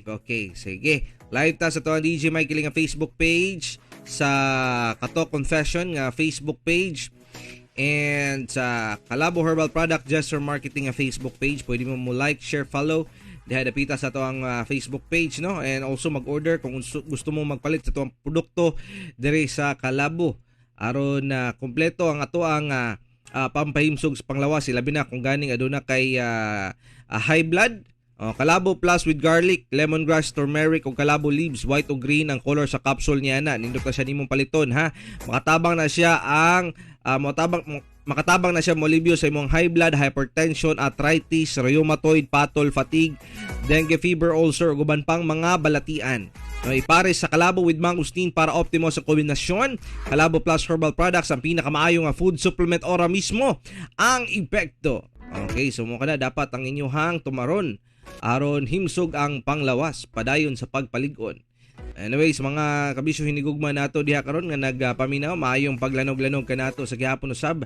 Okay, sige. Live ta sa to ang DJ Mike nga Facebook page, sa Kato Confession nga Facebook page, and sa Kalabo Herbal Product Gesture Marketing nga Facebook page. Pwede mo mo like, share, follow diha dapita sa to ang Facebook page, no? And also mag-order kung gusto mo magpalit sa to ang produkto diri sa Kalabo aron na kumpleto ang ato ang pampahimsog sa panglawas, ilabi na kung ganing aduna kay high blood. Oh, Kalabo Plus with garlic, lemongrass, turmeric ug kalabo leaves, white o green ang color sa capsule niya na. Nindot na siya nimong paliton, ha. Makatabang na siya ang motabang makatabang na siya molibyo sa imong high blood, hypertension, arthritis, rheumatoid, patol, fatigue, dengue fever, ulcer ug uban pang mga balatian. No, ipares sa Kalabo with mangosteen para optimo sa kombinasyon. Kalabo Plus Herbal Products ang pinakamaayo nga food supplement, ora mismo ang epekto. Okay, so mo kana dapat ang inyuhang tumaron aron himsog ang panglawas padayon sa pagpalig-on. Anyways, mga kabisyo hinigugma nato diha karon nga nagpaminaw, maayong paglanog-lanog kanato sa gihapon usab.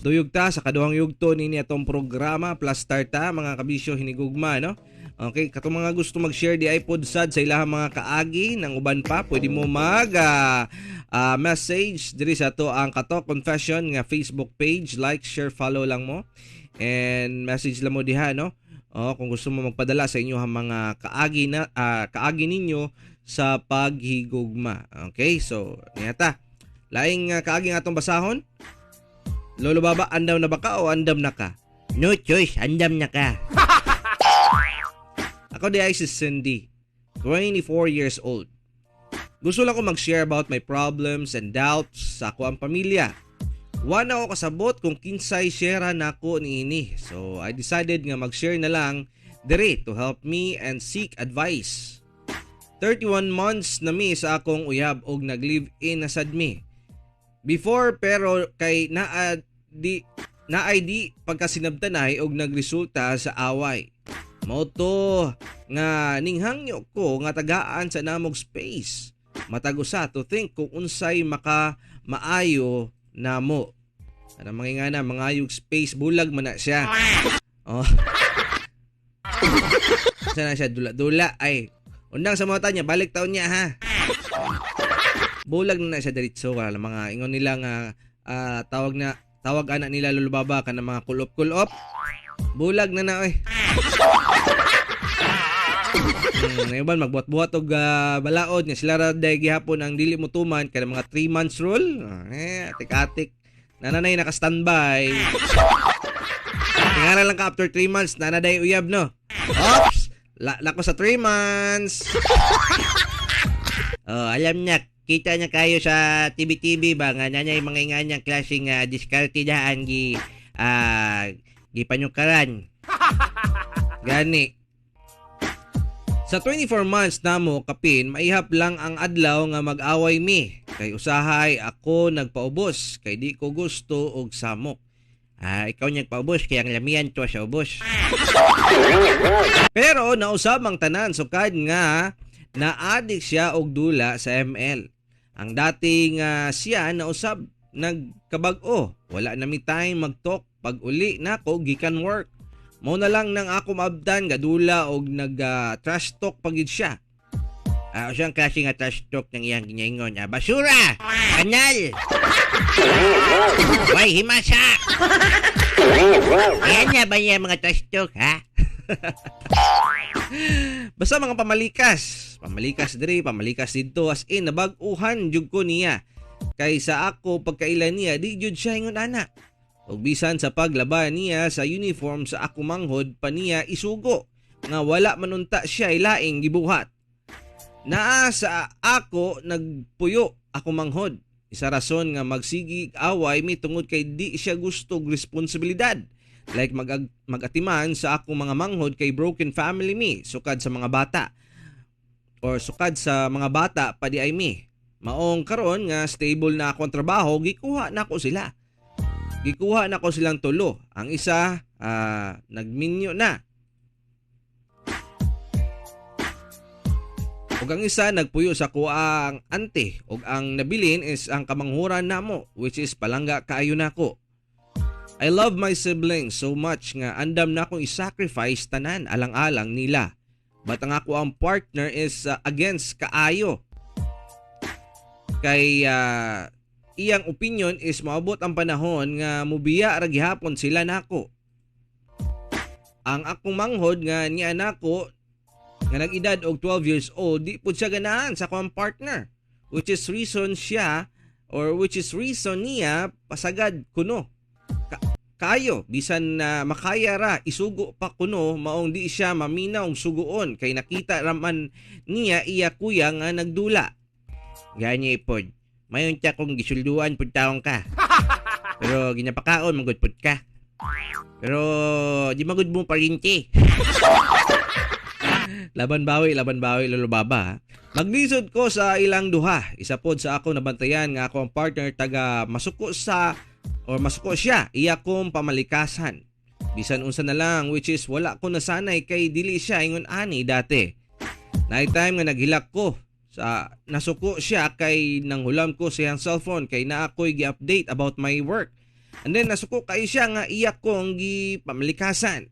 Duyog ta sa kaduhang yugto nini atong programa plus start ta, mga kabisyo hinigugma, no. Okay, katong mga gusto mag-share di iPod sad sa ilahang mga kaagi ng uban pa, pwede mo mag message diri sa ato ang Kato Confession nga Facebook page, like, share, follow lang mo and message lang mo diha, no. Oh, kung gusto mo magpadala sa inyo ang mga kaagi na kaagi ninyo sa paghigugma. Okay, so niyata. Laing kaagi nga atong basahon. Lolo Baba, andam na ba ka o andam na ka? No choice, andam na ka. Ako di ay si Cindy, 24 years old. Gusto lang ko mag-share about my problems and doubts sa ako ang pamilya. Wala ako kasabot kung kinsay share nako niini. So I decided nga mag-share na lang dire to help me and seek advice. 31 months na mi sa akong uyab og nag-live-in na sad mi. Before pero kay naa di naay di pagkasinabtanay og nagresulta sa away. Mao to nga ninghangyo ko nga tagaan sa namog space. Matag usa to think kung unsay maka maayo namo. Ana mga nga na mangayog space, bulag man na siya. Oh. Sana siya dula-dula ay undang sa mata niya, balik taon niya, ha. Bulag na na siya diretso wala mga ingon nila nga tawag na tawag ana nila, Lolo Baba, kana mga kulop-kulop. Bulag na na oy. Uban magbuhat-buhat og balaod nga sila ra day gihapon ang dili mo tuman kada mga 3 months rule. Atik-atik. Nananay naka-standby. Tingala lang ka after 3 months, nanaday uyab, no. Oops! Lako sa 3 months. Oh, alam niya, kita niya kayo sa TV-TV ba nga nanay mga inganyang klaseng diskarte daan gi gipanyukaran. Gani. Sa 24 months namo kapin, maihap lang ang adlaw nga mag-away mi. Kay usahay ako nagpaubos kay di ko gusto og samok. Ikaw nagpaubos kay ang lamian to sa ubos. Pero nausab ang tanan sukad nga naadik siya og dula sa ML. Ang dating siya nausab nagkabag-o. Wala na mi time mag-talk pag uli nako gikan work. Mao na lang nang ako maabdan gadula og nag trash talk pagid siya. Usang klase nga trash talk ng iyang ginaingon. Basura! Kanal! Way, himasa! Ayan na ba niya mga trash talk, ha? Basta mga pamalikas. Pamalikas diri, pamalikas didto, as in nabag-uhan jud ko niya. Kay sa ako pagkailan niya di jud siya ingon ana. Ug bisan sa paglaba niya sa uniform sa ako manghod pa niya isugo nga wala manunta siya ilaing gibuhat. Naa sa ako nagpuyo ako manghod. Isa rason nga magsigi away mi tungod kay di siya gusto og responsibilidad. Like magatiman sa akong mga manghod kay broken family mi sukad sa mga bata. Or sukad sa mga bata pa di ay mi. Maong karon nga stable na akong trabaho, gikuha nako sila. Gikuha na ko silang tulo. Ang isa, nagminyo na. Ug ang isa, nagpuyo sa kuang ante. Ug ang nabilin is ang kamanghuran namo, which is palangga kaayo nako. I love my siblings so much nga andam na akong i-sacrifice tanan alang-alang nila. But ang ako ang partner is against kaayo. Kay iyang opinion is maabot ang panahon nga mubiya ra gihapon sila nako. Ang akong manghod nga niya nako nga nag-edad og 12 years old, di pud siya ganahan sa akong partner, which is reason siya or which is reason niya pasagad kuno. Kayo bisan na makaya ra isugo pa kuno, maong di siya maminaw og suguon kay nakita raman niya iya kuya nga nagdula. Gani pod. Mayon ta kung gisulduan pud taong ka. Pero ginapakaon magud pud ka. Pero di magud mo parinti. Laban bawi, Lolo Baba. Maglisod ko sa ilang duha. Isa pod sa ako nabantayan nga ako ang partner taga masuko sa or masuko siya iya kong pamalikasan. Bisan unsa na lang, which is wala ko nasanay kay dili siya ingon ani dati. Night time nga naghilak ko sa nasuko siya kay nanghulam ko sa iyang cellphone kay naa ko'y gi-update about my work. And then nasuko kay siya nga iya kong gipamalikasan.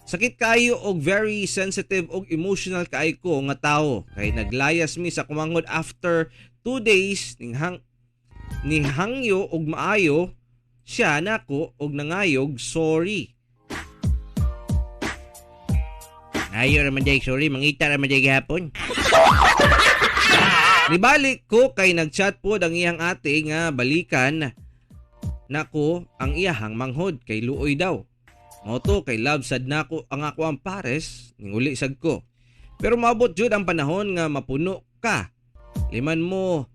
Sakit kayo og very sensitive og emotional kaayo ko nga tawo kay naglayas mi sa kumangod after 2 days ning nihangyo og maayo siya nako og nangayog sorry. Ayo ra man day sorry, mangita ra man day gihapon. Nibalik ko kay nagchat pod ang iyang ate nga balikan nako ang iyahang manghod kay luoy daw. Mao to kay love sad nako ang ako ang pares ninguli sad ko. Pero maabot jud ang panahon nga mapuno ka. Liman mo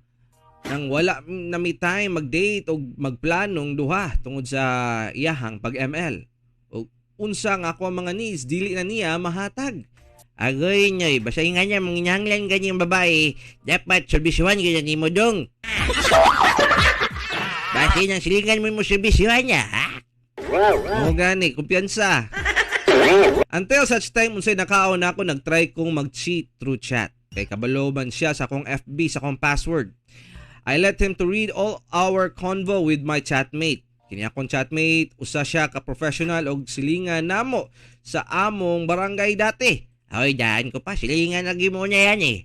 nang wala na mi time mag-date og magplanong duha tungod sa iyahang pag-ML. Og unsa nga ako ang mga needs dili na niya mahatag. Agoy nyoy, basta nga niya manginahanglan ganyang babae, dapat serbisyuhan ganyan nimo dong. Basta nang silingan mo mo serbisyuhan niya, ha? Oo gani, kumpiyansa. Until such time unsay nakaon na ako, nagtry kong mag-cheat through chat. Kay kabalo man siya sa akong FB, sa akong password. I let him to read all our convo with my chatmate. Kini akong chatmate, usa siya ka professional og silingan namo sa among barangay dati. Oy, daan ko pa, silingan lagi mo na yan eh.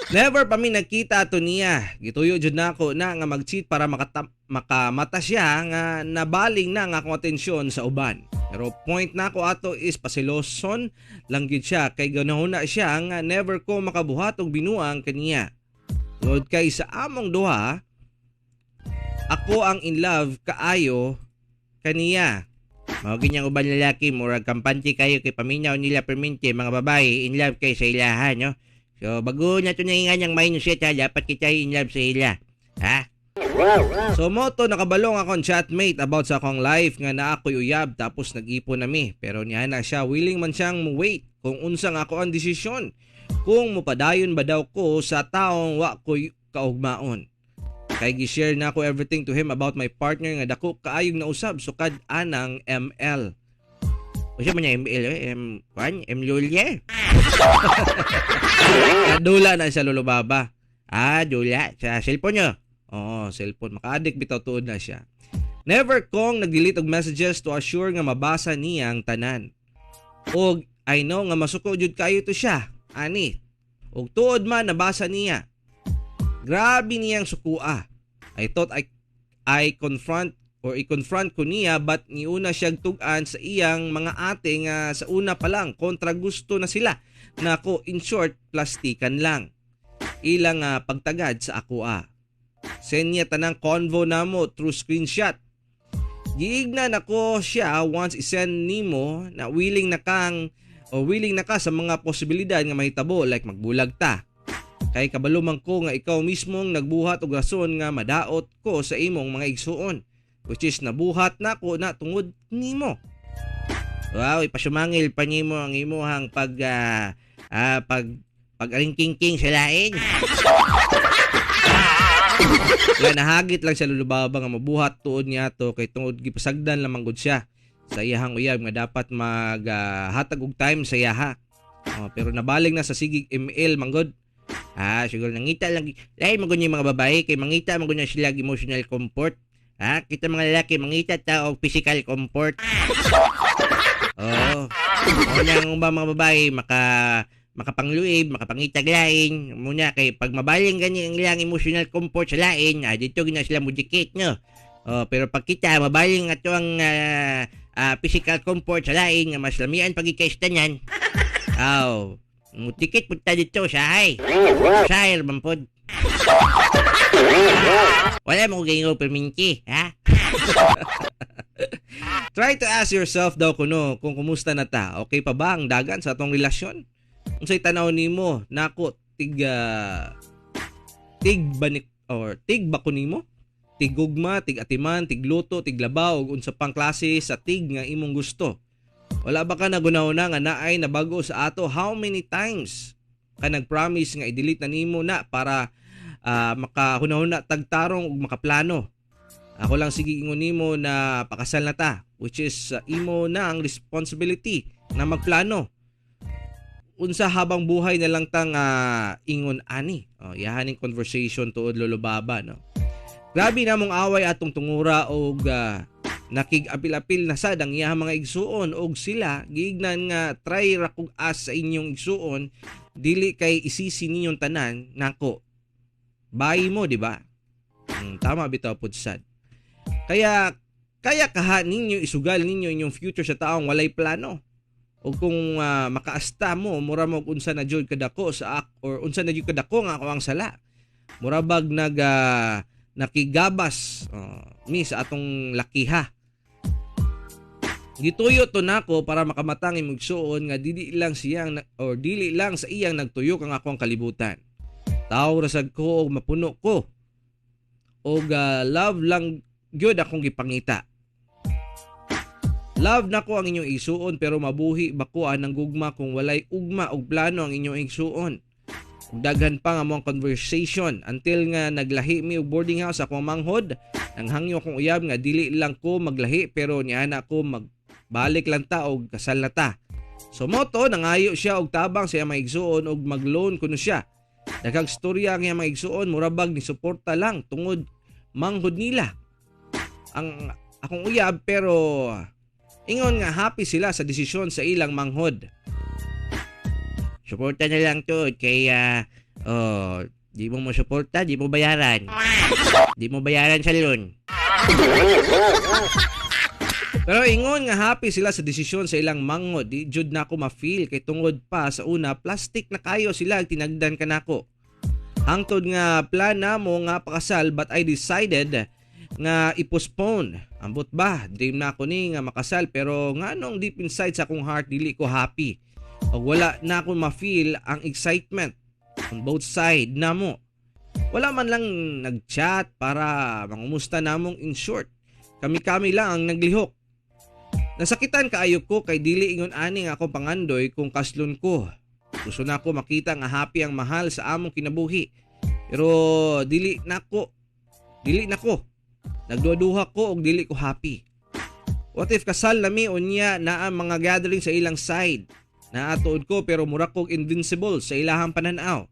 Never pa mi nagkita ato niya. Gituyo jud nako na nga mag-cheat para makamata siya nga nabaling na ang akong atensyon sa uban. Pero point nako ato is pasiloson lang gyud siya kay ganahon na siya nga never ko makabuhat og binuang kaniya. Tungod kay sa among duha, ako ang in love kaayo kaniya. Mao ganyang uban lalaki, murag kampante kayo kay paminaw nila permente mga babae in love kay sa ilaha, no? So bago na to na nga mindset ha, dapat kita in love sa ila. Ha? So mo to nakabalong akong chatmate about sa akong life nga naa ko'y uyab tapos nag-ipon nami. Pero niya na siya willing man siyang mo-wait kung unsa nga ako ang desisyon. Kung mopadayon ba daw ko sa taong wa ko'y kaugmaon. Kay gi-share na ako everything to him about my partner nga dako kaayong nausab sukad anang ML. Unsa man niya ML eh? M kwan? M Lulye. Dula na siya, Lolo Baba. Ah, dula sa cellphone nyo. Oo, cellphone. Maka-addict bitaw tuod na siya. Never kong nag-delete og messages to assure nga mabasa niya ang tanan. Og I know nga masuko jud kayo to siya. Ani. Og tuod man nabasa niya. Grabe niyang sukua. I thought I confront or i-confront ko niya but niuna siyang tug-an sa iyang mga ate nga sa una pa lang kontra gusto na sila. Nako, in short, plastikan lang. Ilang pagtagad sa ako ah. Send niya tanang convo namo through screenshot. Giignan ako siya once isend nimo na willing na kang o willing na ka sa mga posibilidad nga mahitabo like magbulag ta. Kay kabalo man ko nga ikaw mismong nagbuhat og rason nga madaot ko sa imong mga igsuon, which is nabuhat nako na tungod nimo. Wow, ipasumangil pa nimo ang imuhang pag pag pag-aringking-king sa lain. Wala, nahagit lang siya, Lolo Baba, nga mabuhat tuod niya to kay tungod gipasagdan lamang gud siya sa iyahang uyab nga dapat maghatag og time sa iyaha. Pero nabaling na sa sigig ML manggod. Ah, siguro nangita lang. Lain man gud yung mga babae kay mangita man gud na sila emotional comfort. Ha, kita mga lalaki mangita ta og physical comfort. Oo. Muna ang ubang mga babae makapangluib, makapangitag lain. Muna kay pag mabaling gani ang ilang emotional comfort sa lain, dito gina sila mudikit, no. Oh, pero pag kita mabaling ato ang physical comfort sa lain nga mas lamian pag ikaista niyan. Aw, mutikit punta dito sa ay. Sair man pod. Wala mo ko perminti, ha? Try to ask yourself daw kuno kung kumusta na ta. Okay pa ba ang dagan sa atong relasyon? Unsay tanaw nimo nako tig tig banik or tig ba ko nimo? Tig gugma, tig atiman, tig luto, tig labaw ug unsa pang klase sa tig nga imong gusto. Wala ba ka nagunahuna nga naay nabago sa ato? How many times ka nag-promise nga i-delete na nimo na para makahuna-huna tagtarong ug makaplano? Ako lang sige ingon nimo na pakasal na ta, which is imo na ang responsibility na magplano. Unsa habang buhay na lang tang ingon ani. Oh, yahaning conversation tuod, Lolo Baba, no. Grabe na mong away atong tungura og nakig-apil-apil na sad ang iyahang mga igsuon og sila giignan nga try ra kog as sa inyong igsuon, dili kay isisi ninyong tanan nako. Bayi mo, di ba? Tama bitaw pud sad. Kaya kaya kaha ninyo isugal ninyo inyong future sa taong walay plano. O kung makaasta mo, mura mo unsa na jud kadako sa or unsa na jud kadako nga ako ang sala. Mura bag nag nakigabas mi sa atong lakiha. Gituyo to nako para makamatang imong igsuon nga dili lang siyang or dili lang sa iyang nagtuyok ang akong kalibutan. Tawo rasag ko og mapuno ko. Og love lang gyud akong gipangita. Love nako ang inyong igsuon, pero mabuhi ba ko anang gugma kung walay ugma og plano ang inyong igsuon? Ug daghan pa nga among conversation until nga naglahi mi og boarding house akong manghod. Nanghangyo akong uyab nga dili lang ko maglahi, pero niana ko magbalik lang ta og kasal na ta. So mo to nangayo siya og tabang sa iyang mga igsuon og mag-loan kuno siya. Daghang storya ang iyang mga igsuon, mura bag ni suporta lang tungod manghod nila ang akong uyab, pero ingon nga happy sila sa desisyon sa ilang manghod. Suporta na lang to kay oh, di mo mo suporta, di mo bayaran. Di mo bayaran sa loan. Pero ingon nga happy sila sa desisyon sa ilang manghod, di jud na ako ma-feel kay tungod pa sa una plastic na kayo sila tinagdan kanako. Hangtod nga plan namo nga pakasal, but I decided nga i-postpone. Ambot ba, dream na ako ni nga makasal, pero nganong deep inside sa akong heart dili ko happy. Og wala na ako ma-feel ang excitement on both side namo. Wala man lang nag-chat para mangumusta namong, in short. Kami-kami lang ang naglihok. Nasakitan kaayo ko kay dili ingon ani nga akong pangandoy kung kaslon ko. Gusto na ako makita nga happy ang mahal sa among kinabuhi. Pero dili nako. Dili nako. Nagduha-duha ko og dili ko happy. What if kasal nami unya naa mga gathering sa ilang side? Naatuod ko pero mura kog invincible sa ilahang pananaw.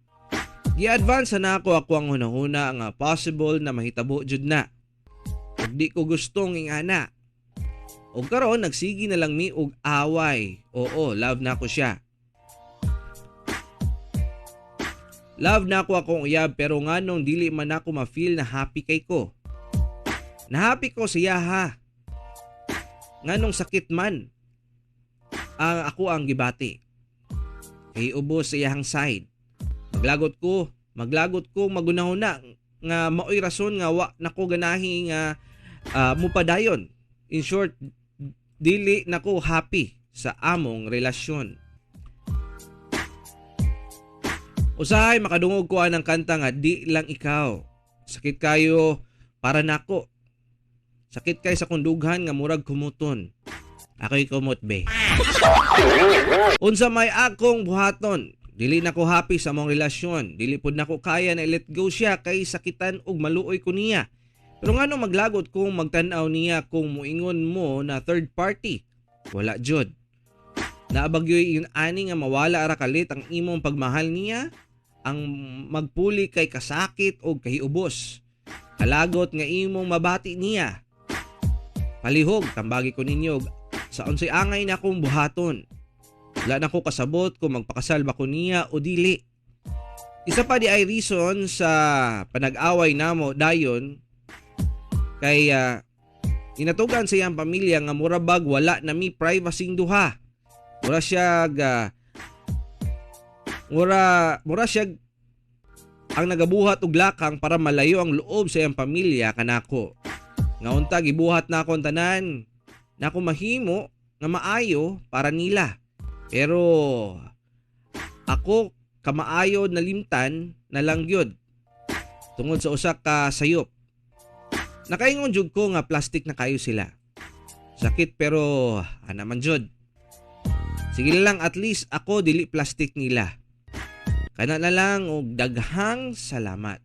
Gi-advance na ako ako ang hunahuna nga possible na mahitabo jud na. Ug di ko gustong ingana. Og karon nagsigi na lang mi og away. Oo, love na ko siya. Love na ako akong uyab, pero nganong dili man ako ma-feel na happy kay ko. Na-happy ko siya ha. Nganong sakit man ang ako ang gibati. Kay ubos sa iyahang side. Maglagot ko magunahuna nga maoy rason nga wa nako ganahi nga mupadayon. In short, dili nako happy sa among relasyon. Usahay makadungog ko anang kanta nga di lang ikaw. Sakit kayo para nako. Sakit kay sa kundughan nga murag kumuton. Ako'y kumot be. Unsa may akong buhaton? Dili na ko happy sa among relasyon. Dili pud nako kaya na i-let go siya kay sakitan ug maluoy ko niya. Pero ngano maglagot kung magtan-aw niya kung muingon mo na third party? Wala jud. Naabagyoy ingon ani nga mawala ra kalit ang imong pagmahal niya, ang magpuli kay kasakit o kahiubos. Kalagot nga imong mabati niya. Palihog, tambagi ko ninyo sa unsay angay na akong buhaton. Wala na ko kasabot kung magpakasal ba ko niya o dili. Isa pa di ay reason sa panag-away namo dayon kay inatugan sa iyang pamilya nga mura bag wala na mi privacy duha. Mura siya mura siya ang nagabuhat og lakang para malayo ang loob sa iyang pamilya kanako. Nga unta gibuhat na akong tanan nako mahimo nga maayo para nila. Pero ako kamaayo nalimtan na lang gyud tungod sa usa ka sayop. Nakaingon jud ko nga plastic na kayo sila. Sakit pero ana man jud. Sige lang, at least ako dili plastic nila. Kana na lang og daghang salamat.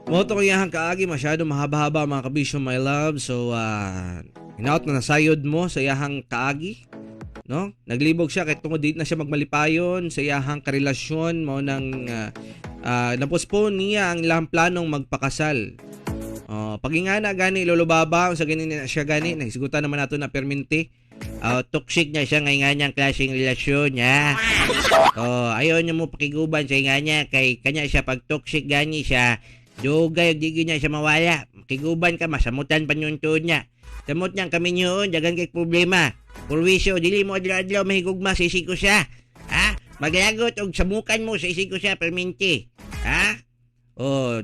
Mo to kayahang kaagi masyado mahaba-haba mga kabisyo my love. So hinaot na nasayod mo sa iyahang kaagi, no? Naglibog siya kay tungod di na siya magmalipayon sa iyahang karelasyon mao nang napospone niya ang ilang planong magpakasal. Pagingana gani Lolo Baba sa gani na siya gani nahisgutan naman nato na perminti. Toxic na siya ngay nga niyang klaseng relasyon niya. Ayaw niya mo pakiguban sa nga niya kay kanya siya pag toxic gani siya dugay og di niya siya mawala. Makiguban ka masamutan pa yung tuod niya. Samot niyang kami niyon dagan kay problema. Purwisyo dili mo adlaw-adlaw mahigugma sa isig ko siya. Ha? Maglagot og samukan mo sa isig ko siya perminti. Ha? O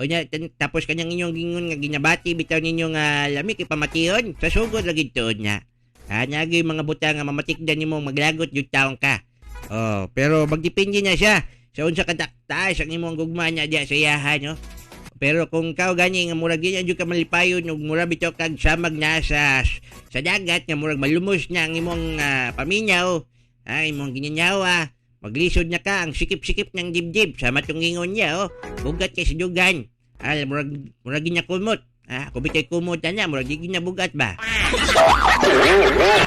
nya tapos kanyang inyong gingon nga ginabati bitaw ninyo nga lami kay pamation sa sugod lagi tuod niya. Ha, nyagi mga butang nga mamatikdan nimo maglagot jud taon ka. Pero magdepende na siya sa unsa ka taas ang imong gugma niya diya sa iyaha, no? Pero kung kao gani nga murag di jud ka malipayon ug murag bitaw kag samag na sa dagat nga murag malumos na ang imong paminyaw, ha, imong gininyawa, maglisod na ka ang sikip-sikip ng dibdib sama tong ingon niya, oh. Bugat kay sa dugan. Ah, murag ginakumot. Ah, kung bitay kumot na murag di ginabugat ba?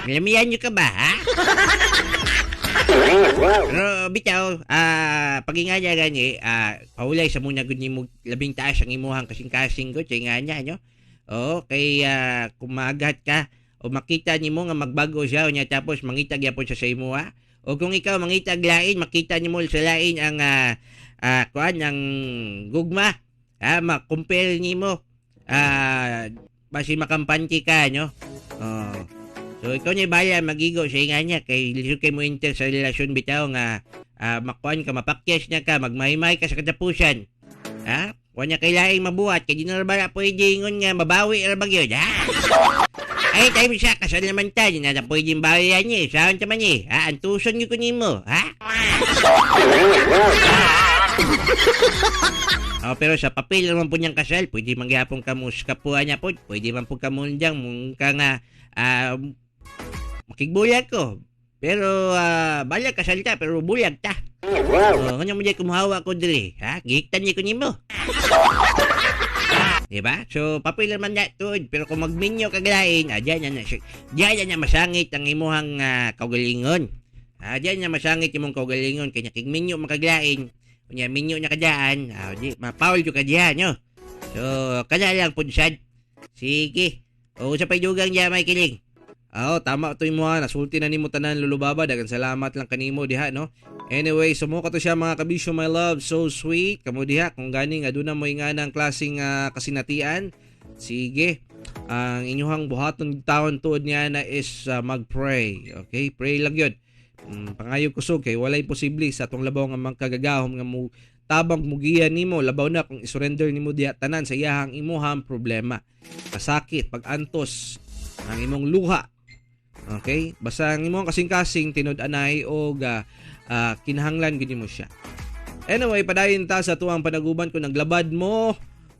Lamian niyo ka ba, ha? Pero bitaw, paginga niya gani, paulay sa muna gud nimo labing taas ang imuhang kasing-kasing gud sa nga niya, no? Oo, kay kumagat ka o makita nimo nga magbago siya niya tapos mangita gyapon siya sa imuha. O kung ikaw mangitag lain, makita nimo sa lain ang kuan ang gugma. Ah, ma-compare nimo. Basi makampante ka, no? Oh. So ikaw niya baya magigo sa inga niya kay lisod kay mo enter sa relasyon bitaw nga makuan ka, mapakyas niya ka, magmaymay ka sa katapusan. Ha? Wa niya kay laing mabuhat kay di na ba pwede ingon nga mabawi ra ba gyud, ha? Ay, tayo siya, kasal naman ta, di na na pwedeng bawian niya, saan ta man niya, ha? Antuson gyud ko nimo, ha? Oh, pero sa papel naman po niyang kasal, pwede mangyapon ka mo sa kapuha niya po, pwede man po ka mundang, mung ka nga, makigbulag ko. Pero, balag kasal ta, pero bulag ta. Oh, kanya mo dyan kumuhawa ko diri, ha? Gihiktan niya ko nimo. Diba? So, papel naman na tuod. Pero kung magminyo kaglain, diyan na, diyan na masangit ang imuhang kaugalingon. Diyan na masangit imong kaugalingon. Kanya kigminyo makaglain, kunya minyo na kadaan, di, mapaul yung kadiyan, no? So, kada lang punsad. Sige. O, sa paydugang diya, may kiling. Oo, tama ito yung mga nasulti na nimo tanan Lolo Baba. Daghang salamat lang kanimo diha, no? Anyway, sumuka to siya mga kabisyo, my love. So sweet. Kamo diha, kung gani nga doon na mo nga ng klaseng kasinatian. Sige. Ang inyuhang buhaton taon tuod niya na is mag-pray. Okay? Pray lang yun. Pangayo kusog kay walay posible sa atong labaw nga mangkagagahom nga mo tabang mugiya nimo, labaw na kung isurrender nimo diha tanan sa iyahang imuhang problema, kasakit, pagantos, ang imong luha. Okay? Basta ang imong kasing-kasing tinud-anay og kinahanglan gid nimo siya. Anyway, padayon ta sa tuwang panaguban kung naglabad mo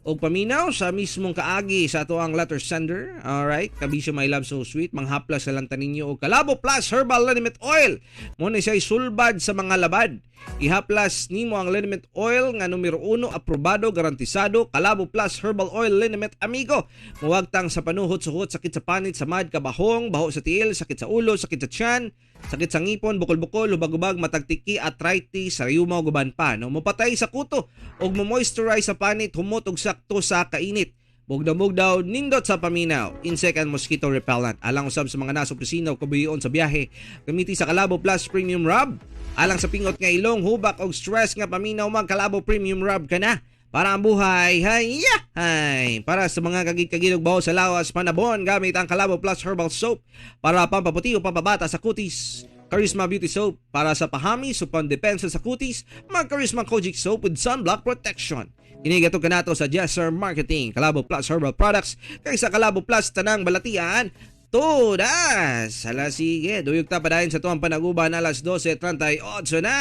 Og paminaw sa mismong kaagi sa ato ang letter sender. Alright, Kabisyo My Love So Sweet, manghaplas sa lang ninyo og Kalabo Plus Herbal Liniment Oil. Mo ni siya sulbad sa mga labad. Ihaplas nimo ang liniment oil nga numero 1, aprobado, garantisado, Kalabo Plus Herbal Oil Liniment, amigo. Muwagtang sa panuhot, suhot, sakit sa panit, samad, kabahong, baho sa tiil, sakit sa ulo, sakit sa tiyan, sakit sa ngipon, bukol-bukol, hubag-hubag, matagtiki, arthritis, rayuma ug uban pa. No? Mupatay sa kuto ug mo-moisturize sa panit, humot og sakto sa kainit. Bugdaw-bugdaw, nindot sa paminaw. Insect and mosquito repellent. Alang usab sa mga nasa opisina o kabuhion sa biyahe. Gamiti sa Kalabo Plus Premium Rub. Alang sa pingot nga ilong, hubak og stress nga paminaw, mag Kalabo Premium Rub ka na. Para ang buhay, hay, yeah, hay. Para sa mga kagid-kagid og baho sa lawas, panabon gamit ang Kalabo Plus Herbal Soap. Para pampaputi o pampabata sa kutis. Charisma Beauty Soap. Para sa pahamis o pandepensa sa kutis, mag Charisma Kojic Soap with sunblock protection. Kini gatog kanato sa Jesser Marketing, Kalabo Plus Herbal Products, kaysa Kalabo Plus tanang balatian, todas. Hala sige, duyog ta padayon sa tuwang panaguban, alas 12:38 na.